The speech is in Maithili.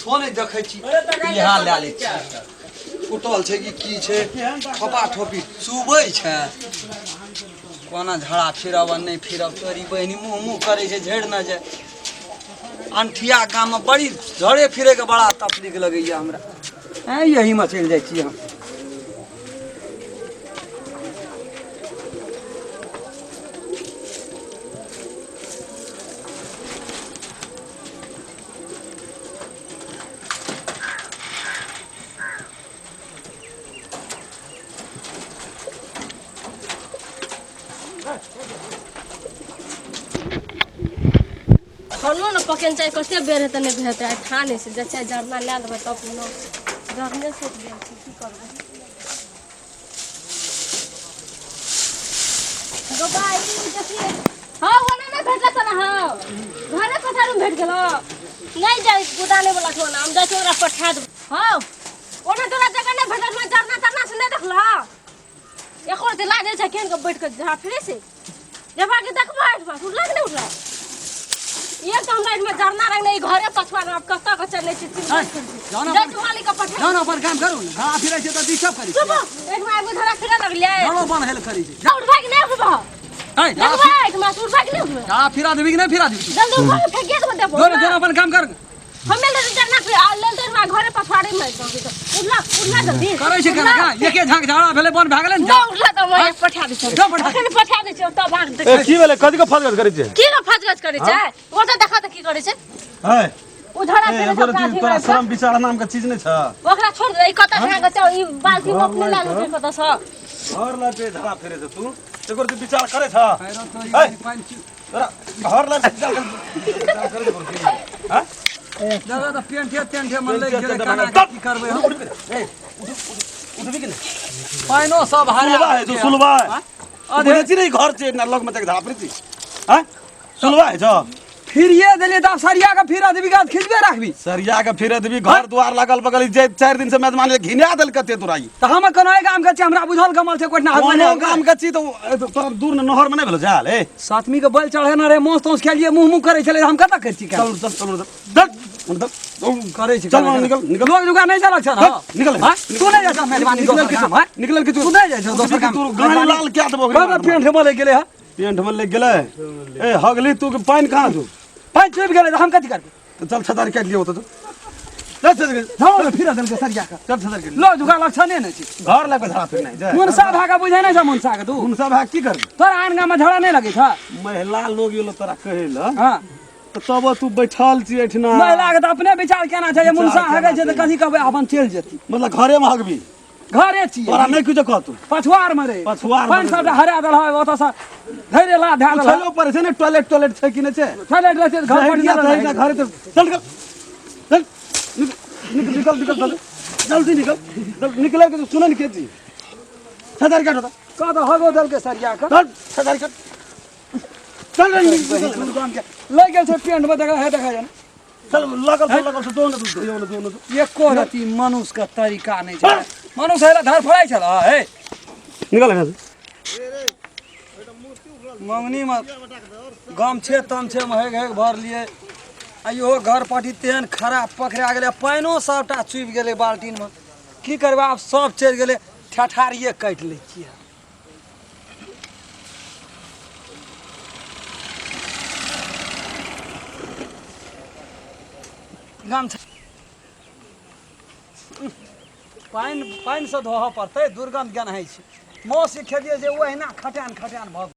किछो नहि देखै छी, इएह लए लै छी। टूटल छै कि की छै, ठोपा ठोपी चुबै छै। कोना झड़ा फिरब आ नहि फिरब, तोरी बहिनी मुँह मुँह करै छै, झड़ि न जाय। अनठिया गाममे बड़ी झड़े फिरैके बड़ा तकलीफ लगैए हमरा। ऐं, यहीमे चलि जाइ छी हम। खानो ने पकेने चाही, कते बेर हेतै नहि हेतै। आइ थाने से जाइ छै, जरना लए लेबै तब ने। जरने सुखि गेल छै, की करबै? गोबा, ई देखिए। हाँ, ओना नहि भेटल तऽ हाँ, घरे पछाड़ू भेट गेलो। नहि जाइ गोदाने वाला ठोना, हम जाइ छी ओकरा पठा देबै। हाँ, ओना तोरा जगह नहि भेटल, हमरा जरना तरना से नहि देखलह। एको रत्ती लाज छै केहन के बैठ के झा फिरे से देखबा के देखबा एहिठमा उठला कि नहि उठला? एक तऽ हमरा एहिठमा जरना रंग नहि, घरे पछुआ आब कतऽ के चलै छै। जाउ ने। जाइ छी मालिक के पठा। जाउ ने, अपन काम करू ने। घड़ा फिरै छै तऽ डिस्टर्ब करै चुप। छै। एहिठमा आबि कऽ झड़ा फिरे लगलियै। घरो बन्द हेल करै छै। जा, उठबा कि नहि उठबा? ऐ, झड़ा देखबा एहिठमा से उठबा कि नहि उठबा? झड़ा फिरा देबी कि नहि फिरा देबी? जल्दी उठा के फेंकिए देबो, देबो। जो ने, जो ने, अपन काम कर। हमे ले जरना फिर आ लेल तो घरे पछुआड़े में उठला, उठला जल्दी। करै छै केना का? एके झाँक झगड़ा भेलै, बंद भए गेलै ने। ना उठला तऽ हम पठा दै छियै। जाउ पठा। अखन पठा दै छियै, तब भाग ए, की भेलै? कथी के फजगज करै छै? की के फजगज करै छै? ओ तऽ देखा तऽ की करै छै। है ओ झड़ा ए, फिरे एगो सबटा रति अथी तोरा करै छै। शरम विचार नाम के चीज नहि छ। ओकरा छोड़ दे। ई कतऽ भाग छै? ई बाल्टी में अपने लए लेलकै कतऽ सँ। घर लए पे झड़ा फिरे छै तू, एको रति विचार करै छ? है, तोरा घर लए विचार कर, विचार करै छ हां? दादा तऽ पेंठे तेंठे मन लागि गेलै, केना के की करबै हम? उठबी कि नहि? पानिओ सब हरा सुलबा है जो, सुलबा है। अरे छी नहीं घर छै ना लग में तक झड़ा फिरे छी। हां, सुलबा है जो। फिरिए देलियै तऽ आब सरिया के फिरा देबी, गाछ खिचबे राखबी? सरिया के फिरे देबी। घर द्वार लगल बगल जे 4 दिन से मेजबान घिना देल कते तोरा ई। तऽ हम कोनो एहि गाम के छी, हमरा बुझल गमल छै कोठना। कोनो गाम के छी तऽ तोरा दूर न नहर में नहीं भेलो जाल। ए, सातमी के बल चढ़े न रे, माछ तौछ खेलियै, मुँह मुँह करै छलै, हम कतऽ करै छी? चल चल चल चल चल चल। करै छै। चल निकल निकल। लोग जुगा नहि चलक छ। निकल। हाँ? तू नहि जाइ छ मेजबानी निकल दोसर गाम, हाँ? निकल के तू नहि जाइ छ दोसर गाम? तू गाड़ी लाल क्या देबो? कतऽ पेंट हेमऽ लागि गेलै? हँ, पेंट में लग गेलै। ए, हगली तू के पानि कहाँ छौ? पानि चुबि गेलै तऽ हम कथी करबै? तऽ चल, छतारी काटि लियौ। तऽ चल, चल चल। झाड़ो ने फिरा देलकै सरिया के। चल, छतारी काटि। लोग जुगा लक्षणे नहि छै। घर लग के झड़ा फिर नहि जाय। मुनसा भागा बुझै नहि छ मुनसा के तू? मुनसा भाग की करबी? तोरा आन गाममे झगड़ा नहि लगै छ? महिला लोग यो तोरा कहै लए। हँ, तऽ तब तू बैठल छी एहिठिना। महिला के तऽ अपने विचार केना छै जे मुनसा विचार हगै छै केना तऽ कथी कहबै, अपन चलि जेती। मतलब घरे मे हगबी? घरे छियै। तोरा नहि किछो कहतौ? पछुआर मे रे। पछुआर मे पानि रे। सबटा हरा देल है, ओतऽ सँ धैरे ला धए देल। पूछैलो पड़ै छै ने, टॉयलेट टॉयलेट छै कि नहि छै? टॉयलेट रहै छै तऽ घर पर जहिया नहि तहिया रहै। घरे तऽ चल, निकल चल, निकल निकल निकल चल, जल्दी निकल जल्दी निकले के सुनै ने के जी छतर काट होता। कह तऽ हगो देलकै सरिया के। चल, छतर काट, चल रे, निकल। लागि गेल छै पेंट मे, देखा हे, देखा चल, लगल छै, लगल छै, जो ने जो ने जो ने। एको रति मनुष्य के तरीका नहि छै। मनुष्य हेला धर फड़ाइ छल हे। निकल यहाँ से। मंगनी मे गमछे तमछे मे हेग हेग भरलियै आ इहो घर पटी तेहन खराब पकड़ा गेलै, पानिओ सबटा चुबि गेलै बाल्टीनमे। की करबै आब, सब चलि गेलै, ठेठारिए काटि लै छियै। गमछा पानि पानिसँ धोअ पड़तै, दुर्गन्ध गन्हाइ छै। मासु खेलियै जे ओहिना खटान खटान भऽ